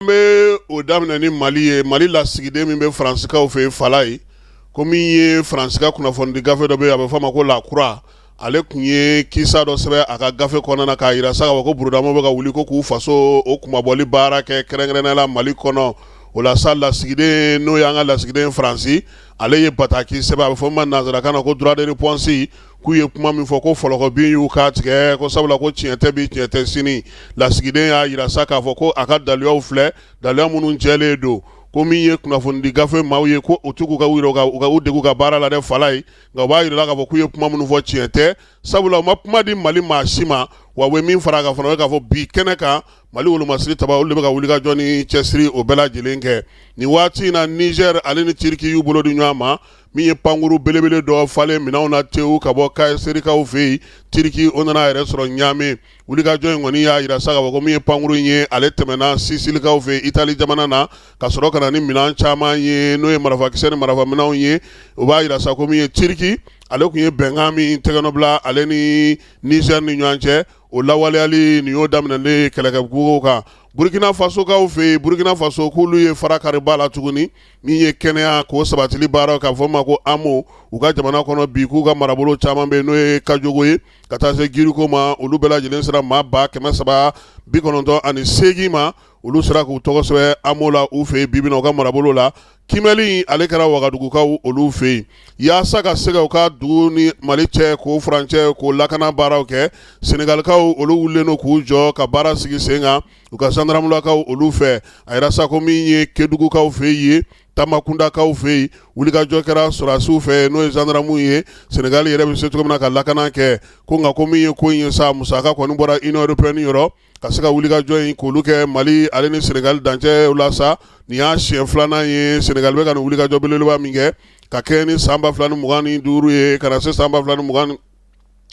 An bɛ o daminɛ ni Mali ye. Mali lasigiden min bɛ Faransikaw fɛ yen, Falaye, ko min ye Faransi ka kunnafonidi gafe dɔ bɛ yen, a bɛ fɔ a ma ko La Croix, ale tun ye kisa dɔ sɛbɛn a ka gafe kɔnɔna na k'a jira sa k'a fɔ ko burudamaw bɛ ka wuli ko k'u faso o kunmabɔli baara kɛ, kɛrɛnkɛrɛnnenya la Mali kɔnɔ. O la sa, lasigiden, n'o y'an ka lasigiden Faransi, ale ye bataki sɛbɛn, a bɛ fɔ min ma nansarakan na ko droit de réponse, k'u ye kuma min fɔ ko fɔlɔkɔbin y'u kan tigɛ, ko sabula ko tiɲɛ tɛ bi, tiɲɛ tɛ sini. Lasigiden y'a jira sa k'a fɔ ko a ka daluyaw filɛ, daluya minnu jɛlen don, ko min ye kunnafonidi gafe maaw ye, ko u t'u ka u yɛrɛ u degu ka baara la dɛ, Falaye. Nka u b'a jira k'a fɔ k'u ye kuma minnu fɔ, tiɲɛ tɛ, sabula u ma kuma di Mali maa si ma. Wa u ye min fara a kan fana, o ye k'a fɔ bi kɛnɛ kan, Mali wolomasiri taba, olu de bɛ ka wulikajɔ ni cɛsiri o bɛɛ lajɛlen kɛ nin waati in na. Niger ale ni Turquie y'u bolo di ɲɔgɔn ma, min ye pankuru belebele dɔ falen minɛnw na tewu ka bɔ Kayseriikaw fɛ yen Turquie, o nana a yɛrɛ sɔrɔ Ɲame. Wulikajɔ in kɔni y'a jira sa k'a fɔ ko min ye pankuru in ye, ale tɛmɛna Sicilikaw fɛ Itali jamana na, ka sɔrɔ ka na ni minɛn caman ye, n'o ye marifakisɛ ni marifaminɛnw ye. O b'a jira sa ko min ye Turquie, ale tun ye bɛnkan min tɛgɛnɔ bila ale ni Niger ni ɲɔgɔn cɛ, o lawaleyali nin y'o daminɛlen kɛlɛkɛbuguw kan. Burukina Fasokaw fɛ yen, Burukina Faso k'olu ye fara kari ba la tuguni, min ye kɛnɛya k'o sabatili baara, k'a fɔ ma ko AMO, u ka jamana kɔnɔ bi, k'u ka marabolo caman bɛ yen, n'o ye Kajogo ye ka taa se Giriko ma, olu bɛɛ lajɛlen sera maa 398 ma. Olu sera k'u tɔgɔ sɛbɛn AMO la u fɛ yen bi bi in na, u ka marabolo la. Kiimɛli ale kɛra Wagadugukaw olu fɛ yen, yaasa ka se ka u ka dugu ni Mali cɛ k'o furancɛ k'o lakana baaraw kɛ. Senegalikaw olu wulilen don k'u jɔ ka baara sigi sen kan u ka zandaramulakaw olu fɛ. A yira sa ko min ye Kedugukaw fɛ yen, Tamakundakaw fɛ yen, wulikajɔ kɛra sɔrɔdasiw fɛ, n'o ye zandaramuw ye, Senegali yɛrɛ bɛ se cogo min na ka lakana kɛ. Ko nka ko min ye ko in ye sa, musaka kɔni bɔra Union européenne yɔrɔ ka se ka wulikajɔ in k'olu kɛ Mali ale ni Senegali dancɛ la sa. Nin y'a siɲɛ filanan ye Senegali bɛ ka nin wulikajɔ belebeleba min kɛ, ka kɛ ni san 2025 ye ka na se san 2020,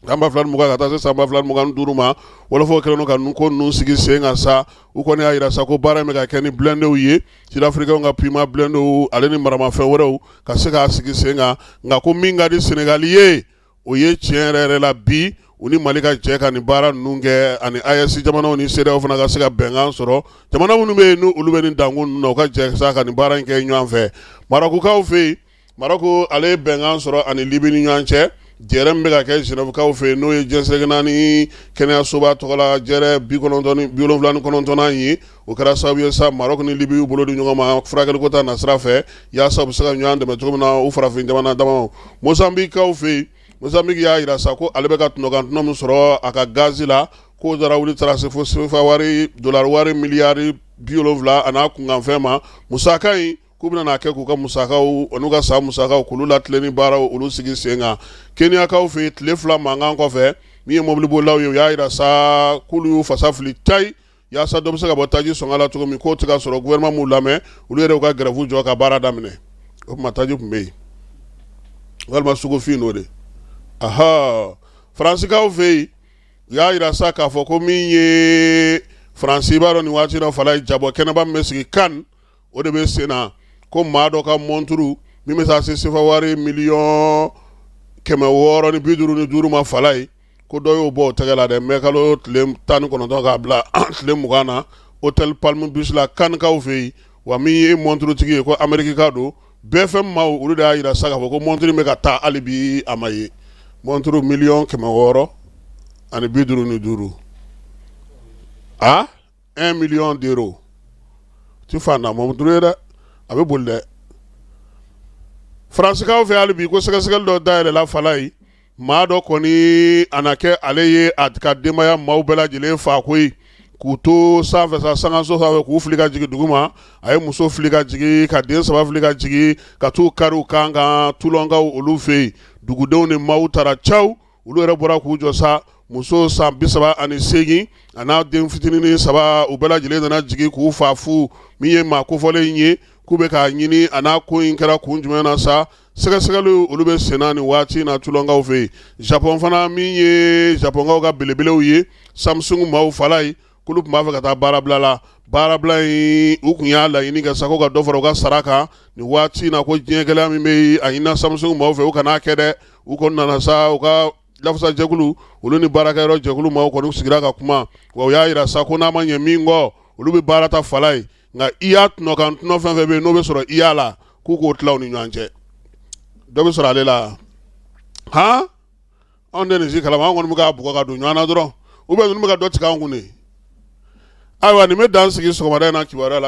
san 2020 ka taa se san 2025 ma. Wɔlɔfɔw kɛlen don ka ninnu ko ninnu sigi sen kan sa. U kɔni y'a jira sa ko baara in bɛ ka kɛ ni blindéw ye, Sud-Africainw ka Puma blindéw ale ni maramafɛn wɛrɛw, ka se k'a sigi sen kan. Nka ko min ka di Senegali ye, o ye tiɲɛ yɛrɛ yɛrɛ la bi, u ni Mali ka jɛ ka nin baara ninnu kɛ, ani AES jamanaw ni CEDEAO fana ka se ka bɛnkan sɔrɔ, jamana minnu bɛ yen n'olu bɛ nin dankun ninnu na, u ka jɛ sa ka nin baara in kɛ ɲɔgɔn fɛ. Marɔkukaw fɛ yen, Marɔku ale ye bɛnkan sɔrɔ ani Libi ni ɲɔgɔn cɛ. Jɛrɛ min bɛ ka kɛ Genèvekaw fɛ yen, n'o ye diɲɛ seleke naani kɛnɛyasoba tɔgɔ la jɛrɛ 79nan ye, o kɛra sababu ye sa Marɔku ni Libi y'u bolo di ɲɔgɔn ma furakɛliko ta nasira fɛ, yaasa u bɛ se ka ɲɔgɔn dɛmɛ cogo min na u farafin jamana damaw. Mozambiquekaw fɛ yen, Mozambique y'a jira sa ko ale bɛ ka tɔnɔkan tɔnɔ min sɔrɔ a ka gazi la, k'o dara wuli taara se fo sefa wari, dolari wari miliyari 70 a n'a kunkanfɛn ma. Musaka in, k'u bɛna n'a kɛ k'u ka musakaw n'u ka san musakaw k'olu latilenni baaraw olu sigi sen kan. Keniyakaw fɛ yen, tile 2 mankan kɔfɛ, min ye mobilibolilaw ye, u y'a jira sa k'olu y'u fasa fili tayi yaasa dɔ bɛ se ka bɔ taji sɔngɔ la cogo min, k'o tɛ ka sɔrɔ, gouvernement m'u lamɛn, olu yɛrɛ y'u ka grève jɔ ka baara daminɛ. O tuma taji tun bɛ yen walima sugufin n'o de. Aha, Faransikaw fɛ yen, u y'a jira sa k'a fɔ ko min ye Faransi, b'a dɔn nin waati in fala jabɔ kɛnɛba min bɛ sigi Cannes, o de bɛ sen na, ko maa dɔ ka mɔnturu min bɛ taa se sefa wari 655 miliyɔn ma, fala ye, ko dɔ y'o bɔ o tɛgɛ la dɛ, mɛ kalo tile 19 k'a bila tile 20 na, hôtel Palm Beach la, Canneskaw fɛ yen. Wa min ye mɔnturutigi ye, ko Amerikika don. Bɛɛ fɛn maaw olu de y'a jira sa k'a fɔ ko mɔnturu bɛ ka taa, hali bi a ma ye. Mɔnturu 655 miliyɔn, a 1 million d'euros, ti fantan mɔnturu ye dɛ, a bɛ boli dɛ. Faransikaw fɛ hali bi, ko sɛgɛsɛgɛli dɔ dayɛlɛla fala ye, maa dɔ kɔni a na kɛ ale ye a ka denbaya maaw bɛɛ lajɛlen fa koyi, k'u to sanfɛ sa, sankanso sanfɛ, k'u fili ka jigin dugu ma. A ye muso fili ka jigin, ka den saba fili ka jigin, ka t'u kari u kan kan Tulɔnkaw olu fɛ yen. Dugudenw ni maaw taara caw, olu yɛrɛ bɔra k'u jɔ sa. Muso san 38 a n'a den fitinin saba, u bɛɛ lajɛlen nana jigin k'u fa fu. Min ye maa kofɔlen in ye k'u bɛ k'a ɲini, a n'a ko in kɛra kun jumɛn na sa, sɛgɛsɛgɛliw olu bɛ senna nin waati in na Tulɔnkaw fɛ yen. Japon fana, min ye Japonkaw ka belebelew ye, Samsung maaw fala ye, k'olu tun b'a fɛ ka taa baarabila la. Baarabila in, u tun y'a laɲini kɛ sa ko ka dɔ fara u ka sara kan nin waati in na, ko diɲɛ gɛlɛya min bɛ yen, a ɲinina Samsung maaw fɛ u kan'a kɛ dɛ. U kɔni nana sa, u ka lafasajɛkulu olu ni baarakɛyɔrɔ jɛkulu maaw kɔni sigira ka kuma, wa u y'a jira sa ko n'a ma ɲɛ min kɔ, olu bɛ baara ta fala ye. Nka IA tɔnɔ kan tɔnɔ fɛn fɛn bɛ yen n'o bɛ sɔrɔ IA la, k'u k'o tila u ni ɲɔgɔn cɛ. Dɔ bɛ sɔrɔ ale la han. Anw tɛ nin si kalama, anw kɔni bɛ k'a bugɔ ka don ɲɔgɔn na dɔrɔn, ou bien ninnu bɛ ka dɔ tigɛ anw kun de. Ayiwa, nin bɛ dan sigi sɔgɔmada in na kibaruya la.